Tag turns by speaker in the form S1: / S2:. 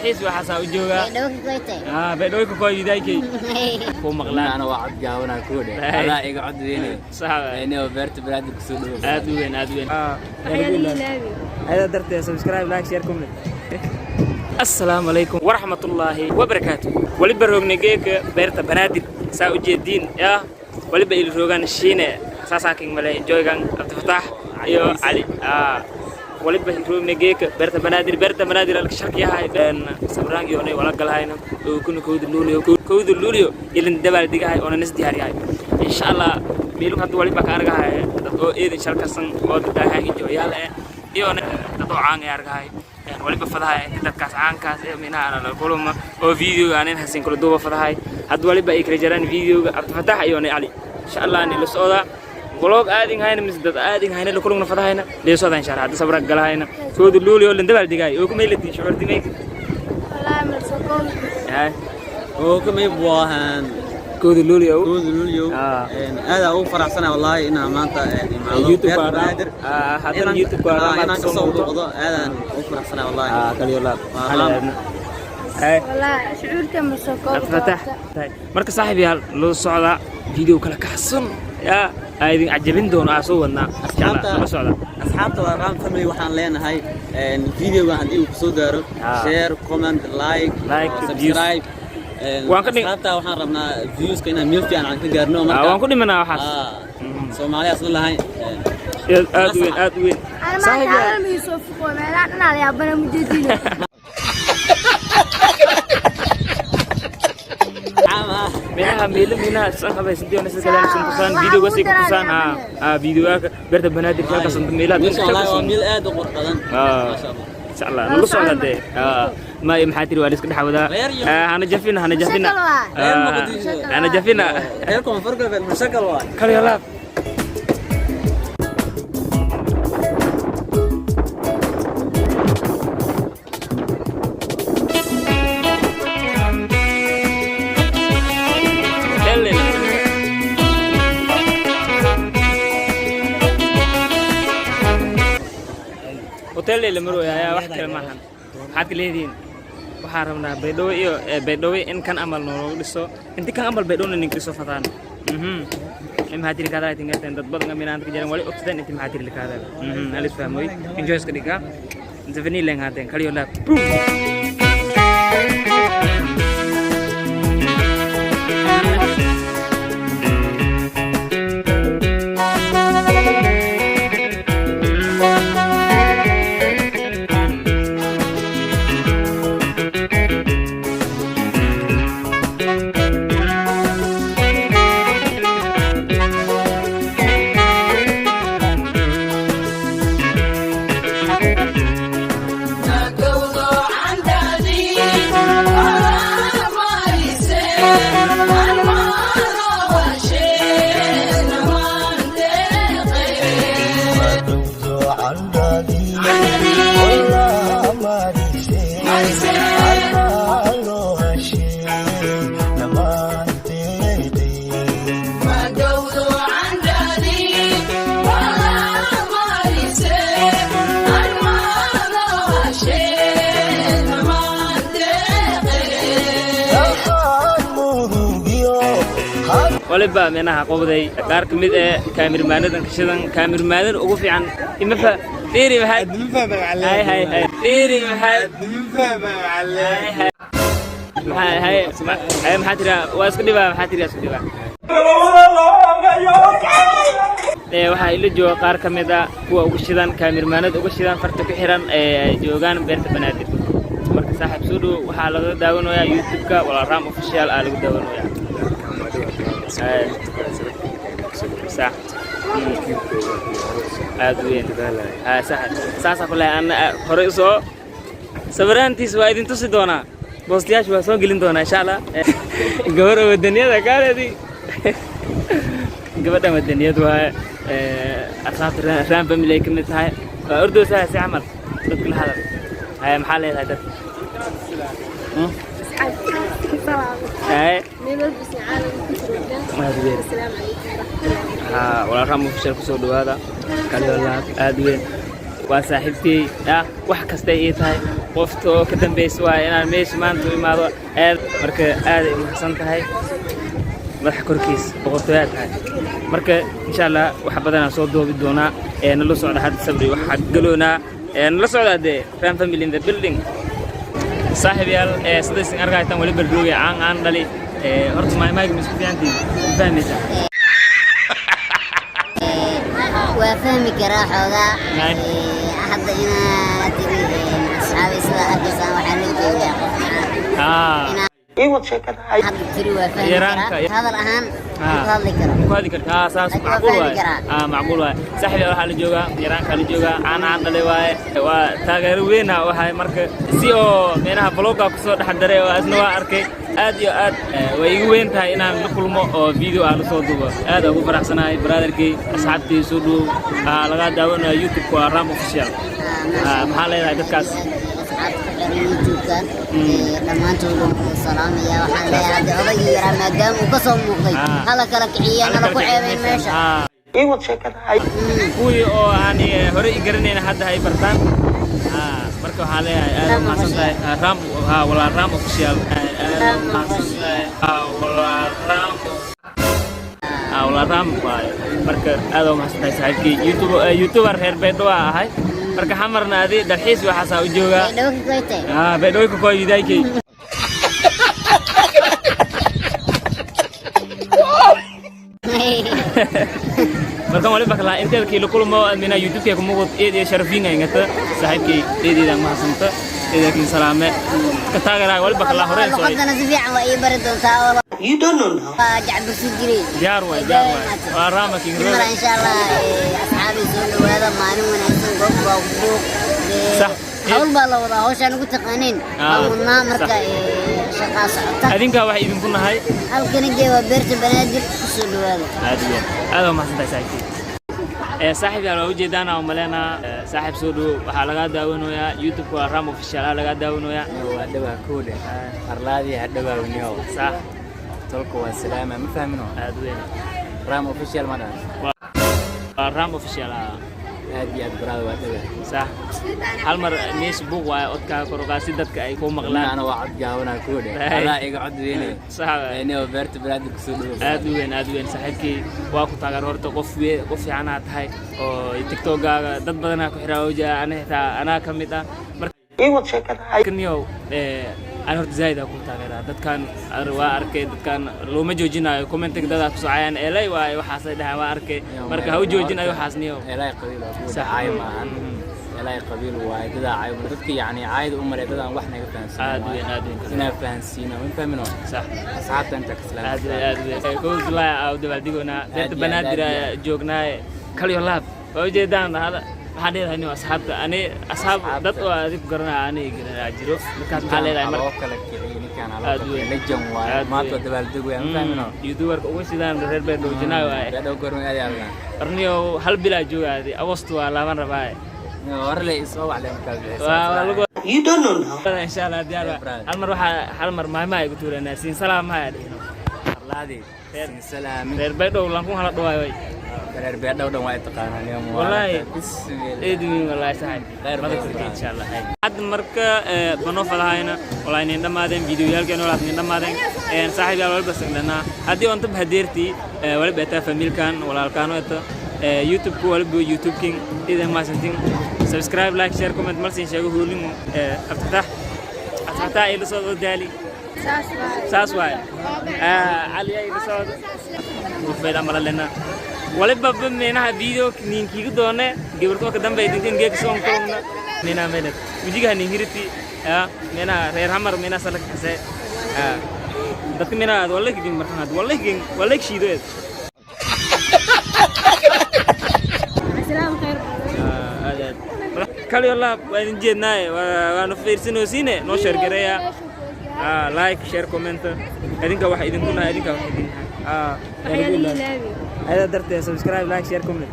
S1: Xiis waxaasaa u joogaa. Ah, Baydhabo ka koo yudaykay ku maqlaan.
S2: Ana waa cod gaabanaa kuwa dheh.
S1: Hey.
S2: Adaa iga cod weyne.
S1: Sax waay.
S2: Inuu beerta Banaadir kusoo dhawo.
S1: Aad u weyn, aad u weyn. Ayada darteed subscribe, like, share, comment. Assalaamu calaykum waraxmatullaahi wabarakaatu. Waliba roognay geeka beerta Banaadir, saa u jeediin yaa. Waliba ili roogaan Shiine, saasaa king male joygan Cabdifataax iyo Cali. Waliba roognay geeka beerta Banaadir, beerta Banaadir alka sharkiyahay sabraan yoonay wala galahayna oo kuna 1 Luulyo, 1 Luulyo ilin dabaal digahay oona nis diyaariyahay, insha Allah. Meelu hadda waliba ka argahay dad oo eedin sharkasan oo dadaahan joyaal eh iyo dad oo caan ay argahay. Waliba fadahay inta dadkaas caankaas ee minaha ana la kulma oo video aanin hasin kula duuba fadahay. Hadda waliba ay kala jiraan videoga Cabdifataax iyo Cali, insha Allah. Ni la socda vlog aadin hayna mise dad aadin hayna la kulmna fadahayna la socda, insha Allah. Hadda sabra galahayna 1 Luulyo lan dabaal digay oo kuma ilatin shucuur dimay. Hay.
S2: Oo kamay buahan.
S1: 1 Luulyo.
S2: 1 Luulyo. Aad aan ugu faraxsanahay wallahi inaan maanta imaado
S1: YouTube
S2: beerta Banaadir.
S1: Haddana YouTube
S2: Inaan kasoo muuqdo aad aan ugu faraxsanahay wallahi.
S1: Kaliyo laab.
S2: Waa.
S1: Hay.
S3: Shucuurta.
S1: Cabdifataax. Marka saaxiib yaal, loo socdaa video kala kacsan yaa aa idin cajabin doono aa soo wadnaa, insha Allah. Lala socda.
S2: Asxaabta waa Ram Family. Waxaan leenahay videoga haddii uu kusoo gaaro, share, comment, like,
S1: like,
S2: subscribe.
S1: Waan
S2: Asxaabta waxaan rabnaa viewska inaan meel fiican aan ka gaarno.
S1: Ah, waan ku dhimanaa waxaas.
S2: Soomaaliyaas la lahayn.
S1: Aad u weyn, aad u weyn, saaxiib yaal.
S3: Soo fuqo meelaha dhanaa la yaabana mujeedino.
S1: Meelaha meelo meelaha san habaysantiyo nasa kale san tusaan videoga si ku tusaan videoga beerta Banaadir ka kasan meelaha.
S2: Meesha wallahi waa meel aad u qurux badan. Maasha Allah.
S1: Insha Allah nala socda dee. Ma maxaa tiri? Waa la iska dhex wadaa. Hana jafina, hana jafina.
S3: Mushakal waay.
S2: Reer Muqdisho.
S1: Hana jafina.
S2: Reer Koonfur Galbeed mushakal waay.
S1: Kaliya laab. Helen. Hotel la marooya ayaa wax kale maahan. Maxaad ka leedihiin? Waxaan rabnaa Baydhabo iyo Baydhabo in kan amal nooloogu dhiso, inti kan amal Baydhabo ninka dhiso fadaan. Maxaa tiri kaada tingateen dad badan minaan ka jiran wali ogsadeen inti maxaa tiri kaada alis fahmoy enjoy iska dhiga inta vanilla haateen kaliyo laab. Boom. Waliba minaha qobday qaar ka mid ee kaamirmaanadan kashidan, kaamirmaanada ugu fiican imafa fiiri maxay. Hay hay hay, fiiri maxay. Hay hay maxay hay hay maxaa tiraa? Waa isku dhibaa. Maxaa tiraa? Isku dhibaa. Waxaa ila jooga qaar ka mid a kuwa ugu shidan kaamirmaanada, ugu shidan farta ku xiran ee ay joogaan beerta Banaadir. Marka saaxiib, soo dhowo. Waxaa laga daawanayaa YouTube-ka Walaal Ram Official aa lagu daawanayaa. Sax, aad u weyn. Sax, saasaa ku lehay. Ana horey usoo sawiraantiis waa idin tusi doonaa, boostayaasha waa soo gelin doonaa, insha Allah. Gabar oo wadaniyada kaaleedi, gabadhan wadaniyad waaye. Asxaabta Ram Family ay ka mid tahay. Waa ordoosaha si camal dadka la hadal. Haya, maxaa leedahay dadka? Haye. Haa, Walaal Ram Official kusoo dhawaada. Kaliyo laab, aad u weyn. Waa saaxiibtey ah, wax kastay ii tahay. Qofta oo ka dambeysa waaye inaan meesha maanta u imaado aad. Marka aad ay u mahadsan tahay, madaxa korkiis boqortooyaa tahay. Marka insha Allah wax badanaa soo doobi doonaa ee nala socda. Hadda sabri waxaa galoonaa ee nala socda dee. Ram Family in the building. Saaxiib yaal, ee sidaysan arkaytan wali bardooge caan aan dhali. Ee horta maaymaayga ma isku fiicantihiin? Ma fahmaysaa?
S4: Waa fahmi karaa xoogaa.
S1: Naay.
S4: Hadda inaad tiri asxaabi, sida arkaysaan waxaa la joogaa qof hadda tiri waa fahmi
S1: Yaraanka-
S4: karaa, hadal ahaan ma ku hadli karo.
S1: Ma ku hadli karta. Saas
S4: Laakiin waa
S1: macquul
S4: fahmi
S1: waaye.
S4: karaa.
S1: Macquul waaye. Saaxiib yaal, waxaa la joogaa yaraanka la joogaa caan caan dhale waaye. Waa taageero weyn ah waxay. Marka si oo meenaha vlogga kusoo dhex daray oo asna waa arkay aad iyo aad. Way igu weyn tahay inaan la kulmo oo video aan la soo duubo. Aad aan ugu faraxsanahay brotherkay. Asxaabtii soo dhowow. Laga daawanaya YouTube waa Ram Official. Maxaa leedahay dadkaas?
S4: Asxaabta ku xiran YouTube-kan dhammaantood waan salaamaya. Waxaan leeyahay hadda odaygii yaraa maadaama uu ka soo muuqday, hala kala kiciya, nala ku ceebayn meesha.
S1: Kuwii oo aan hore i garanayna hadda hay bartaan. Marka waxaa leeyahay aad u mahadsan tahay. Ram walaa Ram Official, aad u mahadsan tahay. Walaa Ram, walaa Ram waaye. Marka aad u mahadsan tahay saaxiibkay. YouTube YouTuber reer Baydhabo ahay. Marka xamarna adi dalxiis waxaasaa u joogaa.
S4: Baydhabo ka koytay.
S1: Baydhabo ka koy yudaykay. Markan waliba kala intelkii la kulmo mina youtube-kay kumugud eed iyo sharafiinga ingata saaxiibkay eedeedaan mahadsanta eedeekin salaame ka taageeraa waliba kala horeen soo
S4: Luqadana si fiican waa ii bari doontaa oo waa jacbursi jiray.
S1: Diyaar waay, diyaar waay, waa Rama King.
S4: Mar insha Allah asxaabi, soo dhawaada, maalin wanaagsan. Goob waa buuq.
S1: Sax.
S4: Hawl baa la wadaa, hawshaan ugu taqaaniin waa wadnaa. Marka shaqaa socota.
S1: Adinkaa waxay idinku nahay.
S4: Halkani dee waa beerta Banaadir, kusoo dhawaada.
S1: Aad iyo aad aad waa mahadsantahay saaxiibkay. Saaxiib yaal, waa ujeedaan aan umaleynaa. Saaxiib soo dhowow, waxaa lagaa daawanayaa YouTube waa Ram Official aa lagaa daawanayaa.
S2: Waa dhawaa koodhe arlaadii hadhawaawniyow.
S1: Sax.
S2: Tolka waa salaama, ma fahmino?
S1: Aad weyn.
S2: Ram Official ma dhahan?
S1: Waa Ram Official.
S2: Aad iyo aad baraada, waa dhawaa.
S1: Sax, hal mar meesha buuq waaye, codkaaga kor u qaad si dadka ay kuu maqlaan.
S2: Ana waa cod gaabanaa koodhe.
S1: Hey.
S2: Adaa iga cod weyne.
S1: Sax waay.
S2: Niyow, beerta Banaadir kusoo dhawow.
S1: Aad u weyn, aad u weyn saaxiibkay, waa ku taageer. Horta qof qof fiicanaa tahay oo TikTokaaga dad badanaa ku xiraa wajaa, ana xitaa anaa ka mid ah. Marka niyow aan horta zaaid aa ku taageeraa. Dadkan waa arkay, dadkan looma joojinayo commentiga, dadaa ku socayaan eelay waaye, waxaasay dhahaan, waa arkay. Marka ha u joojinayo waxaas niyow.
S2: Eelay qabiil waa kuwa
S1: Sax.
S2: caayo maahan, eelay qabiil waaye, dadaa caayo ma dadka, yacni caayada u maray dad aan wax naga fahansiin.
S1: Aad weyn, aad weyn.
S2: Inaa fahansiino, ma fahmino?
S1: Sax.
S2: Asxaabta inta ka salaam.
S1: Aad weyn, aad weyn. 1 July aa u dabaaldigoonaa beerta
S2: iyo aad,
S1: Banaadir
S2: aad iyo
S1: aa joognaaye, kaliyo laab waa ujeedaan. Hada maxaa leedahay nin asxaabta ani asxaab dad oo adigu garanaya ani garanaya jiro, markaas maxaa leedahay marka?
S2: Loo kala kiciyo ninkaan.
S1: Aad weyn.
S2: Legend waaye.
S1: Aad
S2: maanta
S1: weyn.
S2: Dabaaldeg waaye, ma fahmino?
S1: Youtuberka ugu sidaan reer Baydhabo janaayo waaye.
S2: Baydhabo goorma aad yaalnaa?
S1: Arniyo hal bilaa joogaadi, Agosto waa laaban rabaaye.
S2: Hore le isoo waclay markaad bixisay.
S1: Waa lagu insha Allah diyaar
S2: Hey,
S1: waa.
S2: brother.
S1: Hal mar waxaa hal mar maaymaa igu tuuranaa siin salaamaha dhihino.
S2: Arlaadi sin salaami.
S1: Reer Baydhabo lankun hala dhawaayo way.
S2: Reer Baydhabo dhan waa ay taqaanaan iyo
S1: Wallaahi.
S2: Bismillah.
S1: Eed weyn wallaahi saaxiib.
S2: Khayr
S1: mada
S2: badan.
S1: Korkey insha Allah. Hadda marka banoo falahayna wallaahi nin dhamaadeen videoyaalkeen, walaas nin dhamaadeen een saaxiib yaal walba sangdhanaa haddii on tab hadeertii waliba etaa familkan walaalkaan eta YouTube ku waliba YouTube king idan maasantin. Subscribe, like, share, comment malsin sheego hoolin. Aftatax aftatax ila soo daali.
S3: Saas waaye.
S1: Saas waaye. Cali ay ila soo gufeeda malalena waliba meenaha video ninkiga doone gabarto ka dambe idinkin geek soon kulumna meena meena wajiga nin hiriti meena reer hamar meena salak xase dadka meena wallahi gin markan wallahi gin wallahi shiido.
S3: Asalaam khayr.
S1: Aad aad kaliyo laab waa idin jeednaaye, waanu fiirsanaysiine, noo share gareeya, like, share, comment. Idinka waxa idinku nahay, idinka waxa idin nahay.
S3: Waxyaala ilaawi.
S1: Ayada darteed subscribe, like, share, comment.